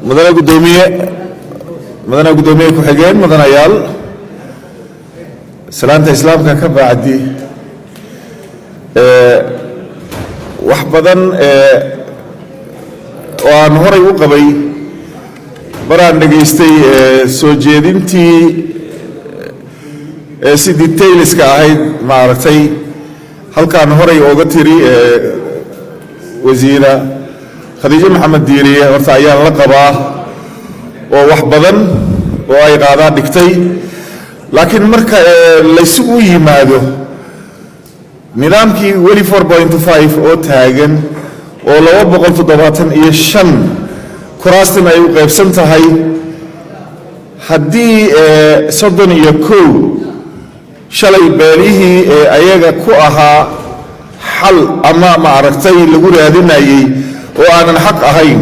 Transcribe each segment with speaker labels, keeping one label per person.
Speaker 1: Mudane guddoomiye, mudane guddoomiye ku-xigeen, mudanayaal, salaanta Islaamka ka bacdi, wax badan oo aan horay u qabay maraan dhegaystay soo jeedintii si details-ka ahayd, maaragtay, halkaan horay ooga tiri wasiira Khadiijo Maxamed Diiriye, horta ayaan la qabaa oo wax badan oo ay qaadaa dhigtay. Laakiin marka laysugu yimaado nidaamkii weli 4.5 oo taagan oo 275 kuraastan ay u qaybsan tahay, haddii 31 shalay beelihii ee ayaga ku ahaa xal ama, maaragtay, lagu raadinayey oo aanan xaq ahayn,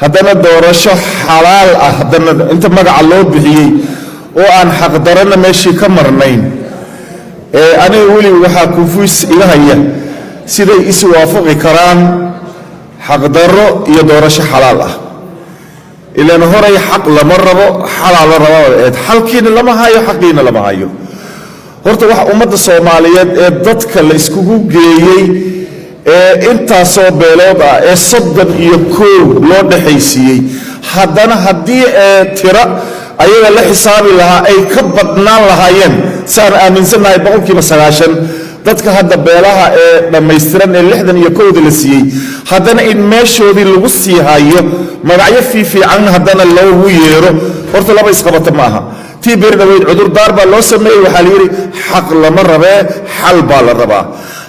Speaker 1: haddana doorasho xalaal ah, haddana inta magaca loo bixiyey oo aan xaqdarana meeshii ka marnayn, aniga weli waxaa confuse iga haya siday is waafaqi karaan xaqdarro iyo doorasho xalaal ah. Ilaan horay xaq lama rabo, xalaa la rabaa eed. Xalkiina lama hayo, xaqiina lama hayo. Horta waxa ummadda Soomaaliyeed ee dadka la iskugu geeyey ee intaasoo beelood ah ee 31 loo dhexaysiiyey, haddana haddii ee tira ayaga la xisaabi lahaa ay ka badnaan lahaayeen, saan aaminsannahay 90% dadka hadda beelaha ee dhammaystiran ee 61-da la siiyey, haddana in meeshoodii lagu sii hayo, magacyo fiifiican haddana loogu yeero, horta laba isqabata ma aha. Tii beri dhaweyd cudurdaar baa loo sameeyey. Waxaa la yidhi xaq lama rabee, xal baa la rabaa.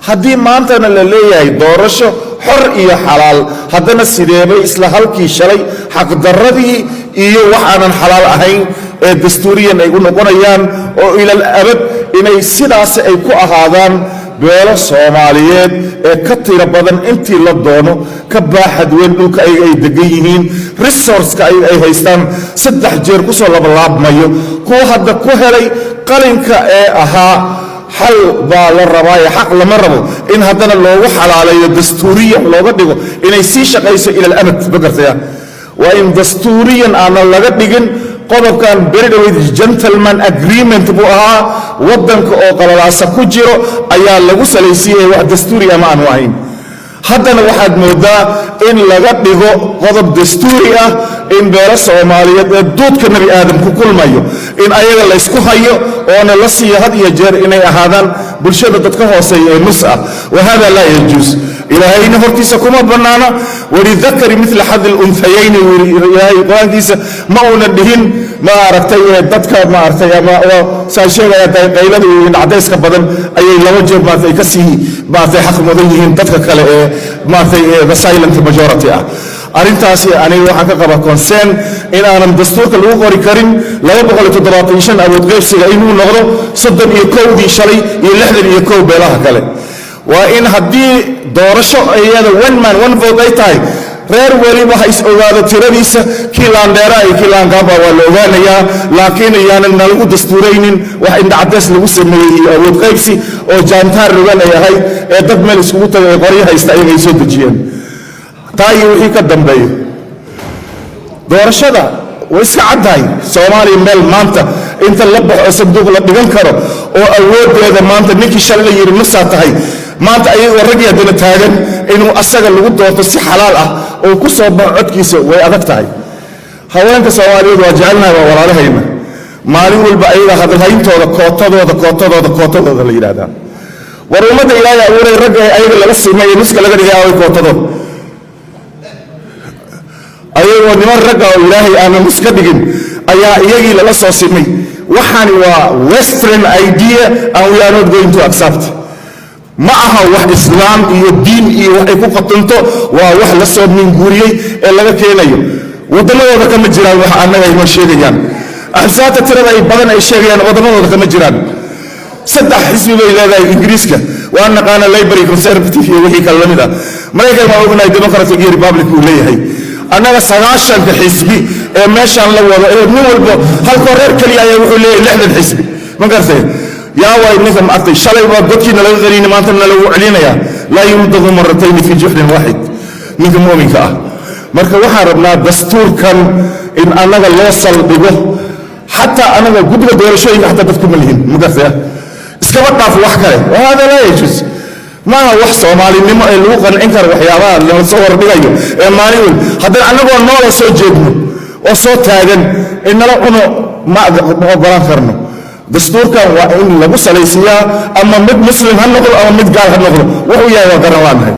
Speaker 1: Haddii maantana la leeyahay doorasho xor iyo xalaal, haddana sideebay isla halkii shalay xaqdarradii iyo wax aanan xalaal ahayn ee dastuuriyan ay u noqonayaan oo ilal abad inay sidaas ay ku ahaadaan beelo Soomaaliyeed ee ka tiro badan intii la doono, ka baaxad weyn dhulka ayaga ay degan yihiin, resource-ka ayaga ay haystaan saddex jeer kusoo labalaabmayo, kuwa hadda ku helay qalinka ee ahaa xal baa la rabaa ee xaq lama rabo, in haddana loogu xalaaleeyo, dastuuriyan looga dhigo inay sii shaqayso ila alabad? Ma gartaya? Waa in dastuuriyan aanan laga dhigin qodobkan. Beri dhaweyd gentleman agreement buu ahaa, waddanka oo qalalaasa ku jiro ayaa lagu salaysiiyey, wax dastuuri ama aanu ahayn. Haddana waxaad moodaa in laga dhigo qodob dastuuri ah in beelo Soomaaliyeed ee duudka Nebi Aadam ku kulmayo in ayaga laysku hayo oona la siiyo had iyo jeer inay ahaadaan bulshada dadka hooseeya ee nus ah. Wa hada laa yajuus, Ilaahayna hortiisa kuma bannaana. وللذكر مثل حظ الأنثيين Ilaahay Qur-aankiisa ma uuna dhihin, ma aragtay, dadka, maaragtay, ama saan sheegaya qaylada iyo cadayska badan ayay laba jeer, maaragtay, ka sii, maaragtay, xaq mudan yihiin dadka kale ee, maaragtay, the silent majority ah. Arrintaasi aniga waxaan ka qabaa concern in aanan dastuurka lagu qori karin 275 awood qaybsiga inuu noqdo 31-dii shalay iyo 61 beelaha kale. Waa in haddii doorasho iyada one man one vote ay tahay, reer weliba ha is ogaado tiradiisa, kii laandheera iyo kii laangaaba waa la ogaanayaa. Laakiin iyaanan nalagu dastuuraynin wax indhacadays lagu sameeyey iyo awood qaybsi oo jaantaar rogan ay ahayd ee dad meel iskugu tagay ee qoryo haysta ayaga ay soo dejiyeen. Taa iyo wixii ka dambeeyo, doorashada way iska caddahay. Soomaaliya meel maanta inta la baxo oo sanduuq la dhigan karo oo awooddeeda maanta ninkii shalay la yidhi nusaa tahay, maanta ayagoo raggii haddana taagan inuu asaga lagu doorto si xalaal ah oo ku soo baxo codkiisa, way adag tahay. Haweenka Soomaaliyeed waa jecelnahay, waa walaalahayna. Maalin walba ayaga hadalhayntooda kootadooda, kootadooda, kootadooda la yidhahdaa. War ummadda Ilaahay abuuray, ragga ayaga laga simay ee nuska laga dhigay, aaway kootadooda? Ayagoo niman ragga oo Ilaahay aanan nus ka dhigin ayaa iyagii lala soo simay. Waxani waa Western idea and we are not going to accept. Ma aha wax Islaam iyo diin iyo wax ay ku qatanto, waa wax la soo minguuriyey ee laga keenayo waddamadooda. Kama jiraan wax annaga ay noo sheegayaan. Axsaabta tirada ay badan ay sheegayaan waddamadooda kama jiraan. Saddex xisbi bay leedahay Ingiriiska, waa naqaana, Labour iyo Conservative iyo wixii kale lamid ah. Maraykan waa ognahay, Democratic iyo Republic uu leeyahay. Annaga 90-ka xisbi ee meeshaan la wado ee nin walbo halkoo reer keliya ayaa wuxuu leeyahay 60 xisbi, ma garatay? Yaa waay ninka maartay shalay baa godkiina laga qaniini, maantana lagu celinayaa. لا يلدغ مرتين في جحر واحد ninka mu'minka ah. Marka waxaan rabnaa dastuurkan in annaga loo saldhigo. Xataa anaga guddiga doorashooyinka xataa dadku ma lihin, magartaya? Iskaba dhaaf wax kale. وهذا لا يجوز. Maaha wax Soomaalinimo ee lagu qancin karo waxyaabaha lala soo hordhigayo ee maalin weyn haddana annagoo noola soo jeedno oo soo taagan in nala cuno ma ogolaan karno. Dastuurkan waa in lagu salaysiiyaa, ama mid Muslim ha noqdo ama mid gaal ha noqdo, wuxuu yahay waa garan laanahay.